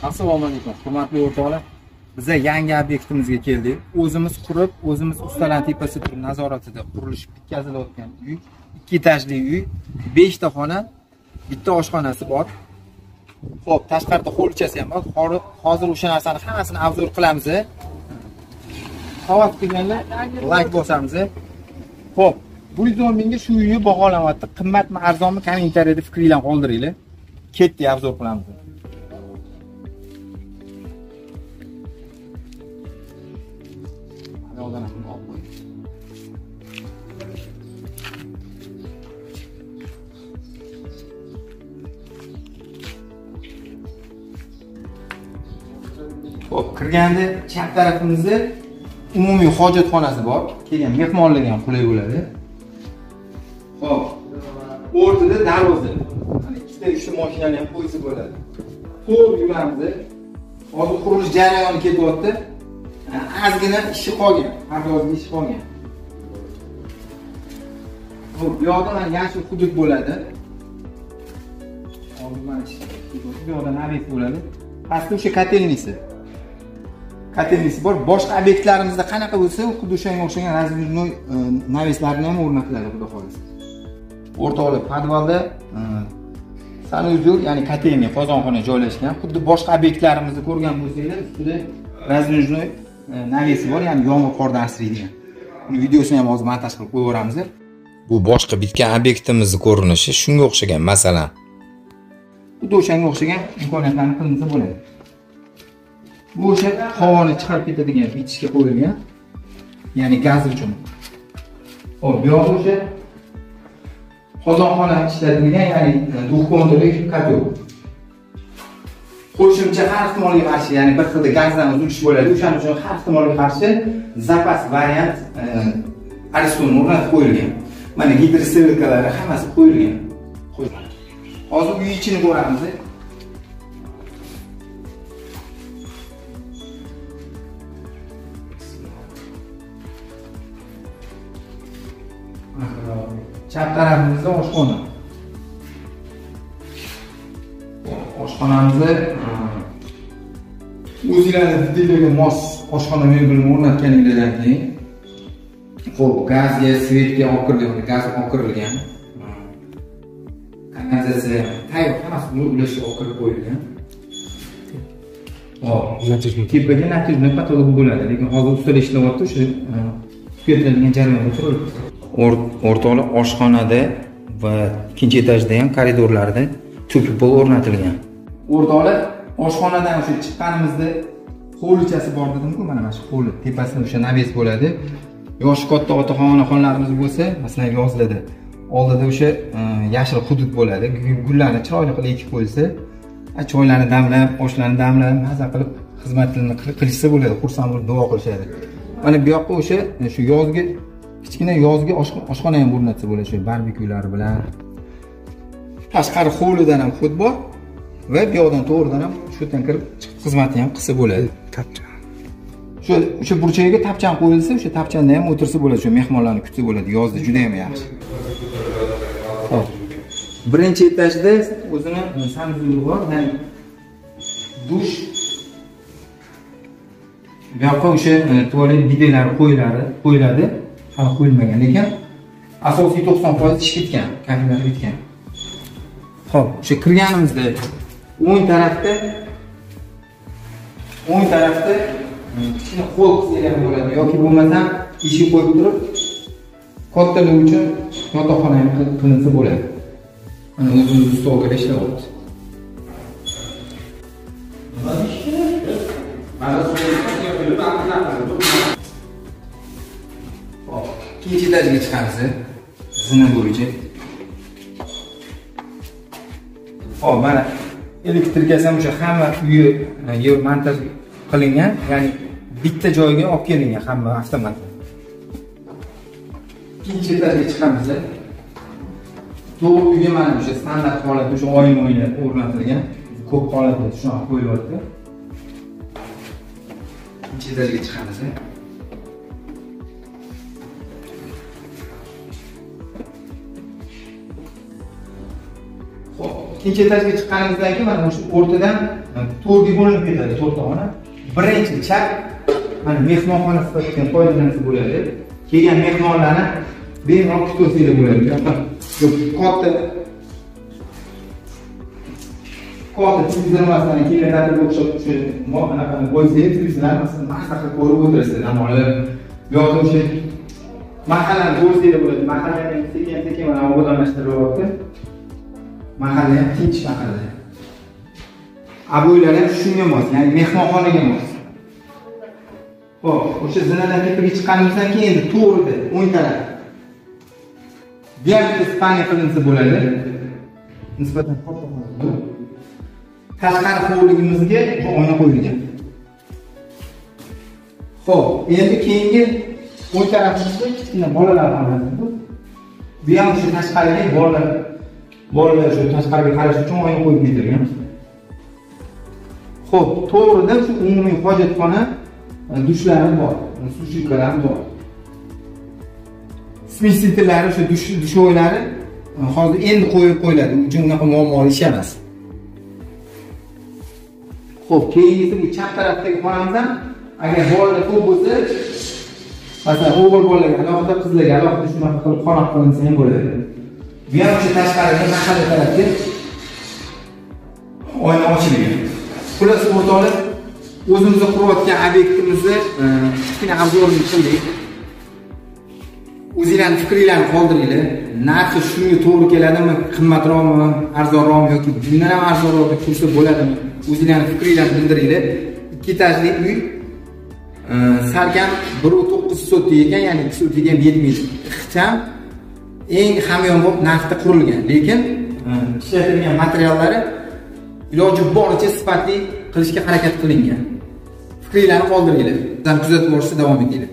Assalomu alaykum, hurmatli o'rtoqlar. Biza yangi obyektimizga keldik. O'zimiz qurib, o'zimiz ustalar tepasida turib nazoratida qurilish bitkazilayotgan uy, 2 etajli uy, 5 ta xona, bitta oshxonasi bor. Xo'p, tashqarida hovlichasi ham bor. Hozir o'sha narsani hammasini obzor qilamiz. Havas qilganlar like bosamiz. Xo'p, 110 mingga shu uyni baholanyapti. Qimmatmi, arzonmi, kommentariyada fikringlarni qoldiringlar. Ketdik, obzor qilamiz. Xo'p, kirganda chap tarafimizda umumiy hojatxonasi bor. Kelgan mehmonlarga ham qulay bo'ladi. Xo'p, o'rtada darvoza. Mana ikkita, uchta mashinani ham qo'ysa bo'ladi. To'g'ri yuramiz. Hozir qurilish jarayoni ketyapti. Ozgina ishi qolgan, pardozli ishi qolgan. Xo'p, bu yoqda mana yashil hudud bo'ladi. Hozir mana shu bu yoqda naves bo'ladi. Pastda o'sha kotelnisi. Kotelnisi bor. Boshqa obyektlarimizda qanaqa bo'lsa, xuddi o'shanga o'xshagan razvednoy naveslarni ham o'rnatiladi, xudo xolasa. O'rtoqlar, podvalda sanuzel, ya'ni kotelniy qozonxona joylashgan. Xuddi boshqa obyektlarimizni ko'rgan bo'lsanglar, ustida razvednoy navesi bor, ya'ni yomg'ir qordan asraydigan. Uni videosini ham hozir montaj qilib qo'yib yuboramiz. Bu boshqa bitgan obyektimizning ko'rinishi shunga o'xshagan, masalan. Xuddi o'shanga o'xshagan imkoniyatlarni qilinsa bo'ladi. Bu o'sha havoni chiqarib ketadigan bitishga qo'yilgan, ya'ni gaz uchun. Xo'p, bu yoqda o'sha qozonxona ishlatilgan, ya'ni двухконтурli котел. Qo'shimcha har ehtimolga qarshi, ya'ni bir xilda gazdan uzilish bo'ladi, o'shaning uchun har ehtimolga qarshi zapas variant Ariston o'rnatib qo'yilgan. Mana gidrosilkalari hammasi qo'yilgan. Hozir uy ichini ko'ramiz. Chap tarafimizda oshxona. Oshxonamizni o'zinglarni didinglarga mos oshxona mebelini o'rnatganinglardan keyin, xo'p, gazga, svetga olib kirilgan, gaz olib kirilgan. Kanalizatsiya tayyor, hammasi ulashga olib kirib qo'yilgan. Xo'p, tepaga natijli patolog bo'ladi, lekin hozir ustalar ishlayapti, o'sha tugatiladigan jarayonda turibdi. O'rtoqlar, oshxonada va ikkinchi etajda ham koridorlarda to'pi pol o'rnatilgan. O'rtoqlar, oshxonadan o'sha chiqqanimizda hovlichasi bor dedim-ku, mana shu hovli tepasida o'sha naves bo'ladi. Yoshi katta otaxon-onaxonlarimiz bo'lsa, masalan, yozlarda oldida o'sha yashil hudud bo'ladi. Gullarni chiroyli qilib ekib qo'yilsa, choylarni damlab, oshlarni damlab, maza qilib xizmatini qilishsa bo'ladi, xursand bo'lib duo qilishadi. Mana bu yoqqa o'sha shu yozgi kichkina yozgi oshxona ham o'rnatsa bo'ladi, shu barbekyular bilan. Tashqari hovlidan ham hud bor va bu yoqdan to'g'ridan ham shu yerdan kirib chiqib xizmatni ham qilsa bo'ladi. Tapchan. Shu o'sha burchagiga tapchan qo'yilsa, o'sha tapchanda ham o'tirsa bo'ladi, shu mehmonlarni kutsa bo'ladi. Yozda juda ham yaxshi. Xo'p. Birinchi etajda o'zini sanuzeli bor, ya'ni dush. Bu yoqqa o'sha tualet bidelari qo'yiladi. Hali qo'yilmagan, lekin asosiy 90% ish bitgan, kafelar bitgan. Xo'p, o'sha kirganimizda o'ng tarafda kichkina qo'l qilsa ham bo'ladi yoki bo'lmasa eshik qo'yib turib kattalar uchun yotoqxona ham qilinsa bo'ladi. Mana o'zimiz stolga ishlayapti. Xo'p, ikkinchi etajga chiqamiz, zina bo'yicha. Xo'p, mana elektrikasi ham o'sha hamma uyi yer montaj qilingan, ya'ni bitta joyga olib kelingan hamma avtomat. Ikkinchi etajga chiqamiz. To'g'ri uyga mana o'sha standart holatda o'sha oyna o'rnatilgan, ko'p holatda shunaqa qo'yilyapti. Ikkinchi etajga chiqamiz. Xo'p, ikkinchi etajga chiqqanimizdan keyin mana o'sha o'rtadan To'rtga bo'linib ketadi to'rtta xona. Birinchi chap mana mehmonxona sifatida foydalansa bo'ladi. Kelgan mehmonlarni bemalol kutib olsanglar bo'ladi. Bu katta katta televizor masalan kinoteatrga o'xshab o'sha anaqani qo'ysangiz, televizorlarni masalan maza qilib ko'rib o'tirasiz, dam olib. Bu yoqda o'sha mahallani ko'rsanglar bo'ladi. Mahallani sekin-sekin mana obodonlashtirilyapti. Mahalla ham tinch mahalla. Aboylar ham shunga mos, ya'ni mehmonxonaga mos. Xo'p, o'sha zinadan tepaga chiqqanimizdan keyin endi to'g'rida, o'ng taraf. Bu ham bitta spalnya qilinsa bo'ladi. Nisbatan katta xona bu. Tashqari hovligimizga oyna qo'yilgan. Xo'p, endi keyingi o'ng tarafimizda kichkina bolalar xonasi bu. Bu ham o'sha tashqariga bolalar shu tashqariga qarash uchun oyna qo'yib ketilgan. Xo'p, to'g'rida shu umumiy hojatxona, dushlari bor, suvchiklari bor. Smesitelari, o'sha dushoylari hozir endi qo'yib qo'yiladi. Uchun unaqa muammoli ish emas. Xo'p, keyingisi bu chap tarafdagi xonamizdan agar bolalar ko'p bo'lsa, masalan, o'g'il bolalarga alohida, qizlarga alohida shunaqa qilib xona qilinsa ham bo'ladi. Bu ham o'sha tashqariga mahalla tarafga oyna ochilgan. Xullas, o'rtoqlar, o'zimizni qurayotgan obyektimizni kichkina obzorini qildik. O'zinglarning fikringlarni qoldiringlar. Narxi shunga to'g'ri keladimi, qimmatroqmi, arzonroqmi yoki bundan ham arzonroq deb qursa bo'ladimi? O'zinglarning fikringlarni bildiringlar. 2 etajli uy salkam 1.9 sotik ekan, ya'ni 2 sotikga ham yetmaydi. Ixcham, eng hamyonbop narxda qurilgan, lekin ishlatilgan materiallari iloji boricha sifatli qilishga harakat qilingan. Fikringlarni qoldiringlar. Bizani kuzatib borishda davom etinglar.